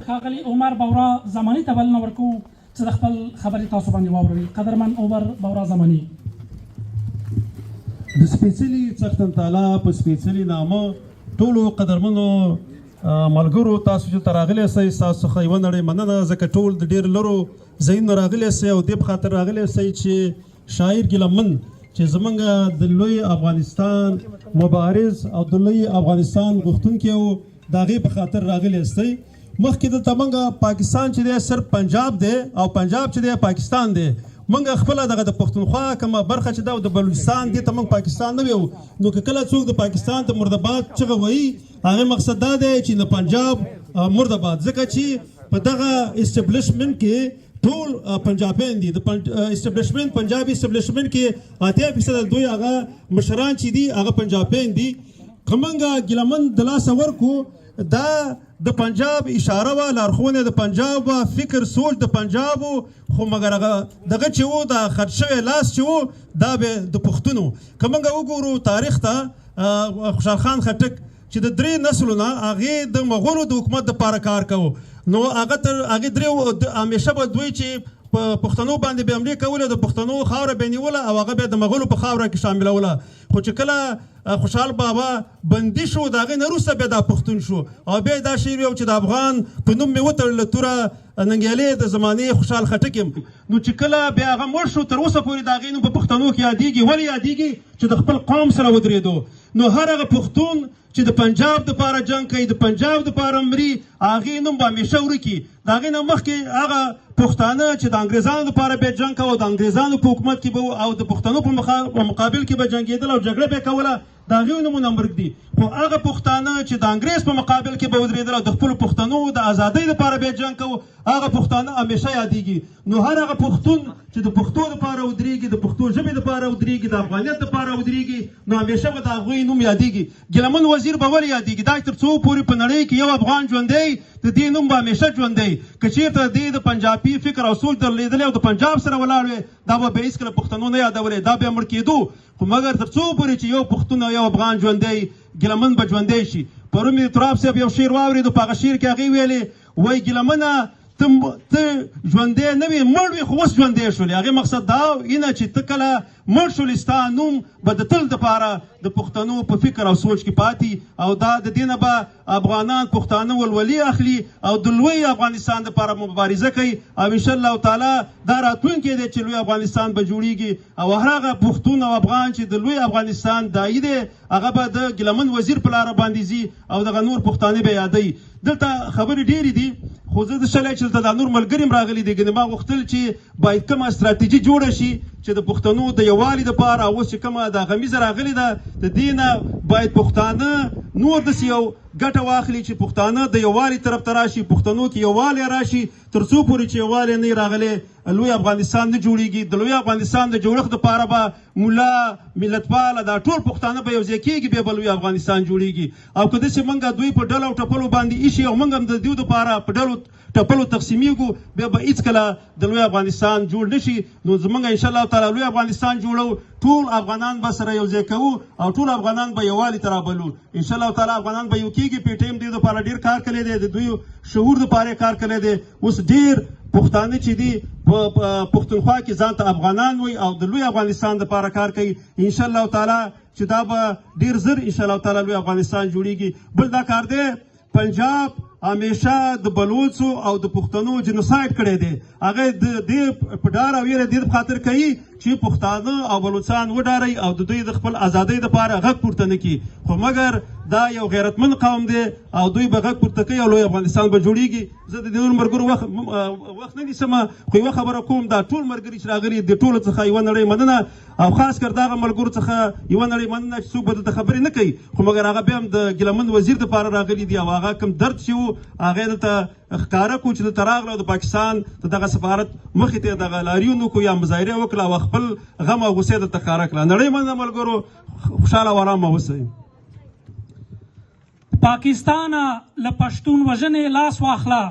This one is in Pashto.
ښاغلي عمر باورا زماني ته بلنه ورکوو چې د خپل خبرې تاسو باندې واوروي. قدرمن عمر باورا زماني. د سپېڅلي څښتن تعالی په سپېڅلي نامه ټولو قدرمنو ملګرو، تاسو چې راغلي سئ، تاسو څخه یوه نړۍ مننه، ځکه ټول د ډېر لرو ځایونو راغلي سئ او دې په خاطر راغلي سئ چې شاعر ګیله من چې زمونږ د لوی افغانستان مبارز او د لوی افغانستان غوښتونکی و، د هغې په خاطر راغلي یاستئ. مخکې دلته موږ پاکستان چې دی صرف پنجاب دی او پنجاب چې دی پاکستان دی. موږ خپله دغه د پښتونخوا کومه برخه چې ده او د بلوچستان، دې ته موږ پاکستان نه ویو. نو که کله څوک د پاکستان د مردباد چغه وایي، هغه مقصد دا دی چې د پنجاب مردباد، ځکه چې په دغه establishment کې ټول پنجابیان دي. د establishment، پنجابي establishment کې 80% دوی هغه مشران چې دي، هغه پنجابیان دي. که موږ ګیلمن د لاسه ورکو، دا د پنجاب اشاره وه، لارښوونه د پنجاب وه، فکر سوچ د پنجاب و، خو مګر هغه دغه چې و، دا خط شوی لاس چې و، دا به د پښتونو. که موږ وګورو تاریخ ته، خوشحال خان خټک چې د درې نسلونه هغې د مغولو د حکومت دپاره کار کوو، نو هغه تر هغې درې همیشه به دوی چې په پښتنو باندې به حملې کولې، د پښتنو خاوره به نیوله او هغه به د مغولو په خاوره کې شاملوله. خو چې کله خوشحال بابا بندي شو، د هغې نه وروسته بیا دا پښتون شو او بیا دا شعر ویو چې د افغان په نوم مې وتړله توره، ننګیالی د زمانې خوشحال خټک یم. نو چې کله بیا هغه مړ شو، تر اوسه پورې د هغې نوم په پښتنو کې یادېږي. ولې یادېږي؟ چې د خپل قوم سره ودرېدو. نو هر هغه پښتون چې د پنجاب دپاره جنګ کوي، د پنجاب دپاره مري، هغې نوم به همیشه ورکي. د هغې نه مخکې هغه پښتانه چې د انګریزانو دپاره به جنګ کوه، د انګریزانو په حکومت کې به او د پښتنو په مقابل کې به جنګېدل او جګړه به کوله، د هغې نومونه مرګ دي. خو هغه پښتانه چې د انګریز په مقابل کې به ودرېدل او د خپلو پښتنو د ازادۍ لپاره به جنګ کوو، هغه پښتانه همیشه یادېږي. نو هر هغه پښتون چې د پښتو لپاره ودرېږي، د پښتو ژبې لپاره ودرېږي، د افغانیت لپاره ودرېږي، نو همیشه به د هغوی نوم یادېږي. ګیلمن وزیر به ولې یادېږي؟ دا تر څو پورې په نړۍ کې یو افغان ژوندی، د دې نوم به همیشه ژوندی. که چېرته دې د پنجابي فکر او سوچ درلېدلی او د پنجاب سره ولاړ وی، دا به بیا هېڅکله پښتنو نه یادولی، دا بیا مړ کېدو. خو مګر تر څو پورې چې یو پښتون او یو افغان ژوندی، ګیلمن به ژوندی شي. پرون مې تراب صاحب یو شعر واورېدو، په هغه شعر کې هغې ویلې وایي: ګیلمنه ته ته ژوندی نه وې، مړ وې، خو اوس ژوندی شولې. هغې مقصد دا اینه چې ته کله مړ شولې، ستا نوم به د تل دپاره د پښتنو په فکر او سوچ کې پاتې او دا د دې نه به افغانان پښتانه ولولې اخلي او د لوی افغانستان دپاره مبارزه کوي. او انشاءالله تعالی دا راتلونکی دی چې لوی افغانستان به جوړیږي او هر هغه پښتون او افغان چې د لوی افغانستان داعي دی، هغه به د ګیلمن وزیر په لاره باندې ځي او دغه نور پښتانه به یادوي. دلته خبرې ډېرې دي، خو زه د شلی چې دلته دا نور ملګري هم راغلي دي، ګنې ما غوښتل چې باید کومه ستراتیژي جوړه شي چې د پښتنو د یووالي دپاره. اوس چې کومه دا غمیزه راغلې ده، د دې نه باید پښتانه نور داسې یو ګټه واخلي چې پښتانه د یووالي طرف ته راشي، پښتنو کې یووالی راشي. تر څو پورې چې یووالی نه راغلی، لوی افغانستان نه جوړیږي. د لوی افغانستان د جوړښت دپاره به ملا، ملتپاله، دا ټول پښتانه به یو ځای کېږي، بیا به لوی افغانستان جوړیږي. او که داسې موږ دوی په ډلو او ټپلو باندې ایښي او موږ هم د دوی دپاره په ډلو ټپلو تقسیمیږو، بیا به هېڅکله د لوی افغانستان جوړ نشي. نو زمونږ انشاءالله تعالی لوی افغانستان جوړو، ټول افغانان به سره یو ځای کوو او ټول افغانان به یووالي ته رابلو. انشاءالله تعالی افغانان به یو کېږي. پي ټي ایم دوی دپاره ډېر کار کړی دی، د دوی شعور دپاره یې کار کړی دی. اوس ډېر پښتانه چې دي په پښتونخوا کې، ځان ته افغانان وي او د لوی افغانستان دپاره کار کوي. انشاءالله تعالی چې دا به ډېر زر انشاءالله تعالی لوی افغانستان جوړیږي. بل دا کار دی، پنجاب همیشه د بلوڅو او د پښتنو genocide کړی دی. هغه د دې په ډار او ویره دې په خاطر کوي چې پښتانه او بلوڅان وډاروي او د دوی د خپل ازادۍ دپاره غږ پورته نه کړي. خو مګر دا یو غیرتمن قوم دی او دوی به غږ پورته کوي او لوی افغانستان به جوړیږي. زه د نور ملګرو وخت نه نیسم، خو یوه خبره کوم. دا ټول ملګري چې راغلي، د ټولو څخه یوه نړۍ مننه او خاص کر دغه ملګرو څخه یوه نړۍ مننه چې څوک به دلته خبرې نه کوي، خو مګر هغه بیا هم د ګیلمن وزیر دپاره راغلي دي او هغه کوم درد چې و، هغه یې دلته ښکاره کړو چې دلته راغله او د پاکستان د دغه سفارت مخې ته دغه لاریون وکړو یا مظاهره وکړه او خپل غم او غصې دلته ښکاره کړه. نړۍ مننه ملګرو، خوشحاله او ارامه اوسئ. پاکستانه، له پښتون وژنې لاس واخله.